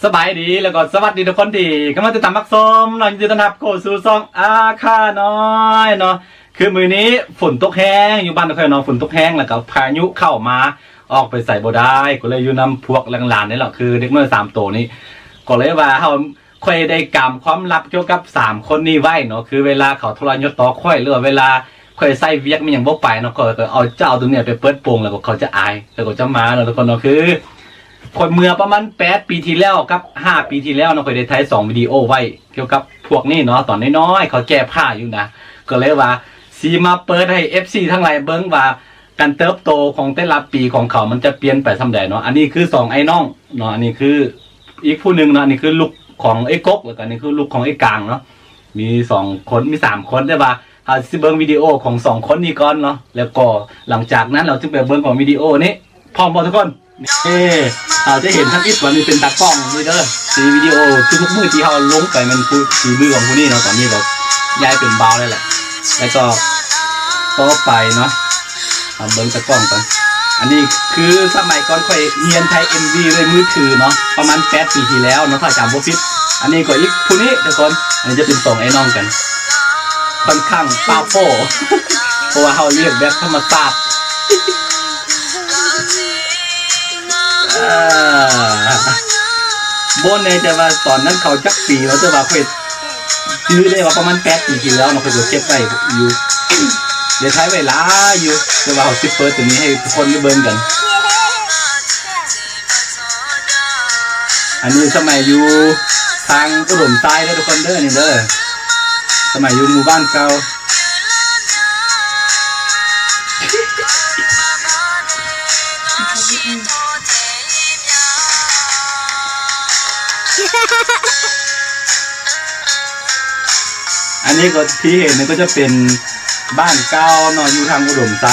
ສະບາຍດີ ແລ້ວກໍສະຫວັດດີທຸກຄົນທີ່ເຂົ້າມາຕິດຕາມຮັບຊົມເນາະ, ຍິນດີຕ້ອນຮັບເຂົ້າສູ່ຊ່ອງອາຄານ້ອຍເນາະ. ຄືມື້ນີ້ຝົນຕົກແຮງ ຢູ່ບ້ານຂ້ອຍເນາະ, ຝົນຕົກແຮງ ແລ້ວກໍພາຍຸເຂົ້າມາ ອອກໄປໃສບໍ່ໄດ້ ກໍເລີຍຢູ່ນຳພວກຫຼານໆນີ້ແຫຼະ. ຄືເດັກນ້ອຍສາມໂຕນີ້ ກໍເລີຍວ່າເຮົາ ຂ້ອຍໄດ້ກຳຄວາມລັບກ່ຽວກັບສາມຄົນນີ້ໄວ້ເນາະ, ຄືເວລາເຂົາທໍລະຍົດຕໍ່ຂ້ອຍ ຫຼືວ່າເວລາຂ້ອຍໃຊ້ວຽກມີຫຍັງບໍ່ໄປເນາະ, ຂ້ອຍກໍເອົາ ຈະເອົາໂຕນີ້ໄປເປີດໂປງ ແລ້ວກໍເຂົາຈະອາຍ ແລ້ວກໍຈະມາເນາະ ທຸກຄົນເນາະ. ຄືຂ້ອຍເມື່ອປະມານແປດປີທີ່ແລ້ວກັບຫ້າປີທີ່ແລ້ວເນາະ, ຂ້ອຍໄດ້ຖ່າຍສອງວິດີໂອໄວ້ກ່ຽວກັບພວກນີ້ເນາະ, ຕອນນ້ອຍໆ ເຂົາແກ້ຜ້າຢູ່ນະ, ກໍເລີຍວ່າຊິມາເປີດໃຫ້ເອັຟຊີທັງຫຼາຍເບິ່ງວ່າ ການເຕີບໂຕຂອງແຕ່ລະປີຂອງເຂົາມັນຈະປ່ຽນໄປສ່ຳໃດເນາະ. ອັນນີ້ຄືສອງອ້າຍນ້ອງເນາະ, ອັນນີ້ຄືອີກຜູ້ໜຶ່ງເນາະ, ອັນນີ້ຄືລູກຂອງອ້າຍກົກ ແລ້ວກໍອັນນີ້ຄືລູກຂອງອ້າຍກາງເນາະ. ມີສອງຄົນ ມີສາມຄົນ, ແຕ່ວ່າເຮົາຊິເບິ່ງວິດີໂອຂອງສອງຄົນນີ້ກ່ອນເນາະ, ແລ້ວກໍຫຼັງຈາກນັ້ນເຮົາຈຶ່ງໄປເບິ່ງຂອງວິດີໂອນີ້. ພ້ອມບໍ່ທຸກຄົນ? ເອີ ເຮົາຈະເຫັນທຳອິດວ່ານີ້ເປັນຕາກ້ອງນີ້ເດີ. ຊີວິດີໂອທຸກໆມື້ທີ່ເຮົາລົງໄປແມ່ນຜູ້ ຝີມືຂອງຜູ້ນີ້ເນາະ. ຕອນນີ້ກໍຍ້າຍເປັນບ່າວແລ້ວແຫຼະ. ແລ້ວກໍຕໍ່ໄປເນາະ ເຮົາເບິ່ງຕາກ້ອງກ່ອນ. ອັນນີ້ຄືສະໄໝກ່ອນຂ້ອຍຮຽນຖ່າຍເອັມວີດ້ວຍມືຖືເນາະ, ປະມານແປດປີທີ່ແລ້ວເນາະ ຖ້າຈຳບໍ່ຜິດ. ອັນນີ້ກໍອີກຜູ້ນີ້ທຸກຄົນ, ອັນນີ້ຈະເປັນສອງອ້າຍນ້ອງກັນ. ຂ້ອນຂ້າງປາໂປ້ ເພາະວ່າເຮົາເລືອກແບບທຳມະຊາດ. ເອີ ບໍ່ແນ່ໃຈວ່າຕອນນັ້ນເຂົາຈັກປີແລ້ວ, ແຕ່ວ່າຂ້ອຍຈື່ໄດ້ວ່າປະມານແປດປີທີ່ແລ້ວເນາະ, ຂ້ອຍກໍເກັບໄວ້ຢູ່. ໄດ້ຖ່າຍໄວ້ຫຼາຍຢູ່, ແຕ່ວ່າເຮົາຊິເປີດຕົວນີ້ໃຫ້ທຸກຄົນໄດ້ເບິ່ງກັນ. ອັນນີ້ສະໄໝຢູ່ທາງອຸດົມໄຊເດີທຸກຄົນເດີ, ນີ້ເດີ ສະໄໝຢູ່ໝູ່ບ້ານເກົ່າ. ອັນນີ້ກໍທີ່ເຫັນນີ້ກໍຈະເປັນ ບ້ານເກົ່າເນາະ ຢູ່ທາງອຸດົມໄຊ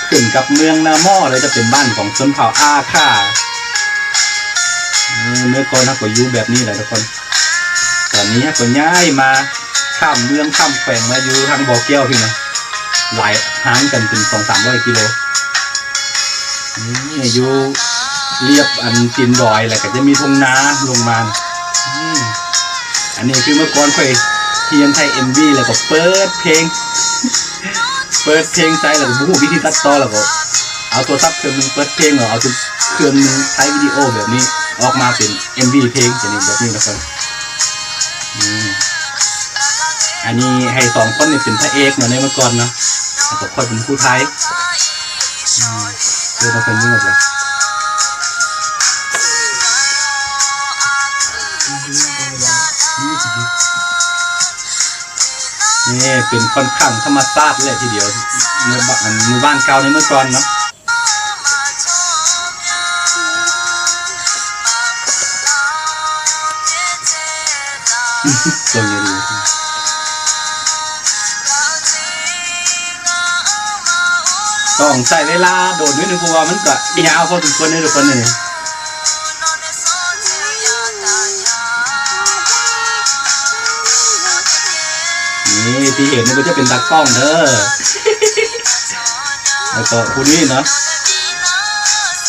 ຂຶ້ນກັບເມືອງນາໝໍ້ ແລ້ວຈະເປັນບ້ານຂອງຊົນເຜົ່າອາຄາ. ເອີ ເມື່ອກ່ອນເຮົາກໍຢູ່ແບບນີ້ແຫຼະທຸກຄົນ. ຕອນນີ້ເຮົາກໍຍ້າຍມາຂ້າມເມືອງຂ້າມແຂວງມາຢູ່ທາງບໍ່ແກ້ວພີ້ນະ ຫຼາຍ ຫ່າງກັນເປັນສອງສາມຮ້ອຍກິໂລ. ນີ້ຢູ່ລຽບອັນຕີນດອຍ ແລ້ວກໍຈະມີທົ່ງນາລົງມາ. ອືມ ອັນນີ້ຄືເມື່ອກ່ອນຂ້ອຍຮຽນຖ່າຍເອັມວີ ແລ້ວກໍເປີດເພງ ເປີດເພງໃສ່ ແລ້ວກໍບໍ່ຮູ້ວິທີຕັດຕໍ່ ແລ້ວກໍເອົາໂທລະສັບເຄື່ອງໜຶ່ງເປີດເພງ ແລ້ວເອົາເຄື່ອງໜຶ່ງຖ່າຍວິດີໂອແບບນີ້ ອອກມາເປັນເອັມວີເພງ ຈະເປັນແບບນີ້ນະຄັບ. ອືມ ອັນນີ້ໃຫ້ສອງຄົນນີ້ເປັນພະເອກເນາະ ໃນເມື່ອກ່ອນເນາະ ແລ້ວກໍຂ້ອຍເປັນຜູ້ຖ່າຍ. ອືມ ເດີມາເປັນເລື່ອງແລ້ວ ນີ້ເປັນຂ້ອນຂ້າງທຳມະຊາດເລີຍທີດຽວ ໃນບ້ານ ໝູ່ບ້ານເກົ່າໃນເມື່ອກ່ອນເນາະ. ຕົວໃຫຍ່ດີ ຕ້ອງໃຊ້ເວລາໂດນໜ້ອຍໜຶ່ງ ເພາະວ່າມັນກະຍາວພໍສົມຄວນເດ້ທຸກຄົນເອີຍ. ນີ້ທີ່ເຫັນນີ້ກໍຈະເປັນຕາກ້ອງເດີ ແລ້ວກໍຜູ້ນີ້ເນາະ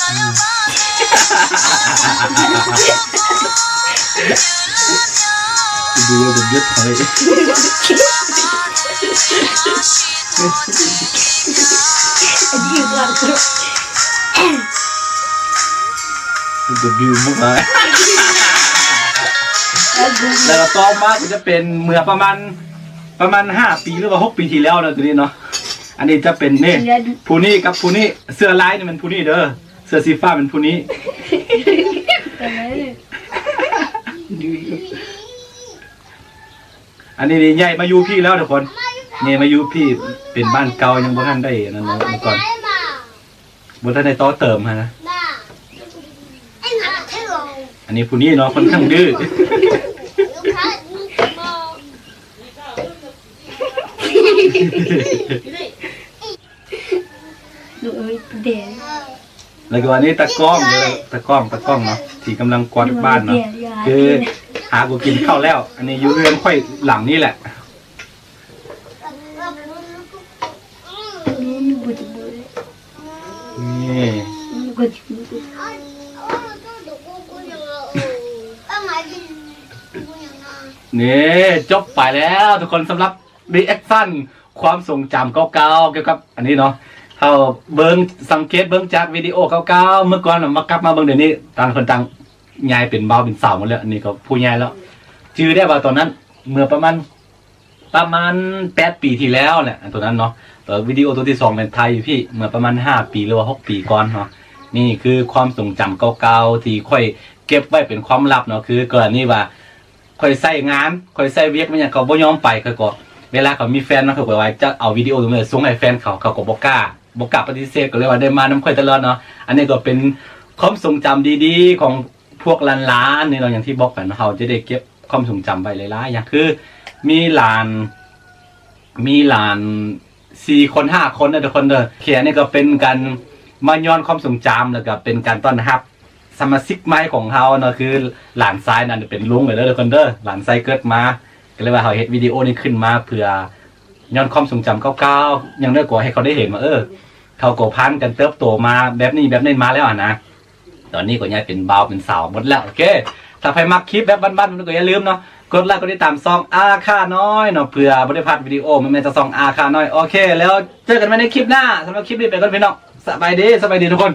ອືມ ດູວ່າເປັນເຫຍື່ອໃຜ ອັນນີ້ວ່າ ເປັນເຫຍື່ອໃຜ ແລ້ວກໍຕໍ່ມາກໍຈະເປັນເມື່ອປະມານ ປະມານຫ້າປີ ຫຼືວ່າຫົກປີທີ່ແລ້ວເນາະ ໂຕນີ້ເນາະ. ອັນນີ້ຈະເປັນນີ້ ຜູ້ນີ້ກັບຜູ້ນີ້ ເສື້ອລາຍນີ້ແມ່ນຜູ້ນີ້ເດີ ເສື້ອສີຟ້າແມ່ນຜູ້ນີ້. ອັນນີ້ນີ້ຍ້າຍມາຢູ່ພີ້ແລ້ວທຸກຄົນ ນີ້ມາຢູ່ພີ້ ເປັນບ້ານເກົ່າ ຍັງບໍ່ທັນໄດ້ອັນນັ້ນເນາະ ເມື່ອກ່ອນ ບໍ່ທັນໄດ້ຕໍ່ເຕີມຫັ້ນນະ. ອັນນີ້ຜູ້ນີ້ເນາະ ຂ້ອນຂ້າງດື້. ແລ້ວກໍອັນນີ້ຕາກ້ອງເດີ ຕາກ້ອງ ຕາກ້ອງເນາະ ທີ່ກຳລັງກວາດບ້ານເນາະ ຄືຫາກໍກິນເຂົ້າແລ້ວ. ອັນນີ້ຢູ່ເຮືອນຂ້ອຍຫຼັງນີ້ແຫຼະ. ນີ້ ນີ້ ຈົບໄປແລ້ວທຸກຄົນ ສຳລັບ reaction ຄວາມຊົງຈຳເກົ່າໆ ກ່ຽວກັບອັນນີ້ເນາະ. ເຮົາເບິ່ງ ສັງເກດເບິ່ງຈາກວິດີໂອເກົ່າໆ ເມື່ອກ່ອນນະ ມາກັບມາເບິ່ງດຽວນີ້ ຕ່າງຄົນຕ່າງໃຫຍ່ເປັນບ່າວເປັນສາວໝົດແລ້ວ. ອັນນີ້ກໍຜູ້ໃຫຍ່ແລ້ວ ຈື່ໄດ້ວ່າຕອນນັ້ນ ເມື່ອປະມານ ປະມານແປດປີທີ່ແລ້ວແຫຼະ ອັນໂຕນັ້ນເນາະ. ແລ້ວວິດີໂອໂຕທີສອງແມ່ນຖ່າຍຢູ່ພີ້ ເມື່ອປະມານຫ້າປີ ຫຼືວ່າຫົກປີກ່ອນເນາະ. ນີ້ຄືຄວາມຊົງຈຳເກົ່າໆ ທີ່ຂ້ອຍເກັບໄວ້ເປັນຄວາມລັບເນາະ. ຄືກໍລະນີວ່າ ຂ້ອຍໃຊ້ງານ ຂ້ອຍໃຊ້ວຽກແມ່ນຫຍັງ ເຂົາບໍ່ຍອມໄປ. ຂ້ອຍກໍ ເວລາເຂົາມີແຟນມາ ຂ້ອຍກໍວ່າຈະເອົາວິດີໂອຕົງນີ້ສົ່ງໃຫ້ແຟນເຂົາ ເຂົາກໍບໍ່ກ້າ ບໍ່ກ້າປະຕິເສດ ກໍເລີຍວ່າໄດ້ມານຳຂ້ອຍຕະຫຼອດເນາະ. ອັນນີ້ກໍເປັນຄວາມຊົງຈຳດີໆ ຂອງພວກຫຼານໆ ນີ້ເນາະ. ຢ່າງທີ່ບອກກັນ ເຮົາຈະໄດ້ເກັບຄວາມຊົງຈຳໄວ້ຫຼາຍໆຢ່າງ ຄືມີຫຼານ ມີຫຼານສີ່ຄົນຫ້າຄົນເດີທຸກຄົນເດີ. ໂອເຄ ອັນນີ້ກໍເປັນການມາຍ້ອນຄວາມຊົງຈຳ ແລ້ວກໍເປັນການຕ້ອນຮັບສະມາຊິກໃໝ່ຂອງເຮົາເນາະ. ຄືຫຼານຊາຍນັ້ນເປັນລຸງແລ້ວເດີທຸກຄົນເດີ ຫຼານຊາຍເກີດມາ. ກໍເລີຍວ່າເຮົາເຮັດວິດີໂອນີ້ຂຶ້ນມາເພື່ອຍ້ອນຄວາມຊົງຈຳເກົ່າໆ ຢ່າງໜ້ອຍກໍໃຫ້ເຂົາໄດ້ເຫັນວ່າ ເອີ ເຂົາກໍຜ່ານການເຕີບໂຕມາແບບນີ້ແບບນັ້ນມາແລ້ວຫັ້ນນະ. ຕອນນີ້ກໍຍ້າຍເປັນບ່າວເປັນສາວໝົດແລ້ວ. ໂອເຄ ຖ້າໃຜມັກຄລິບແບບບ້ານໆ ກໍຢ່າລືມເນາະ ກົດໄລກົດຕິດຕາມຊ່ອງອາຄານ້ອຍເນາະ ເພື່ອບໍ່ໄດ້ພາດວິດີໂອໃໝ່ໆ ຈາກຊ່ອງອາຄານ້ອຍ. ໂອເຄ ແລ້ວເຈີກັນໃໝ່ໃນຄລິບໜ້າ. ສຳລັບຄລິບນີ້ໄປກ່ອນພີ່ນ້ອງ ສະບາຍດີ ສະບາຍດີທຸກຄົນ.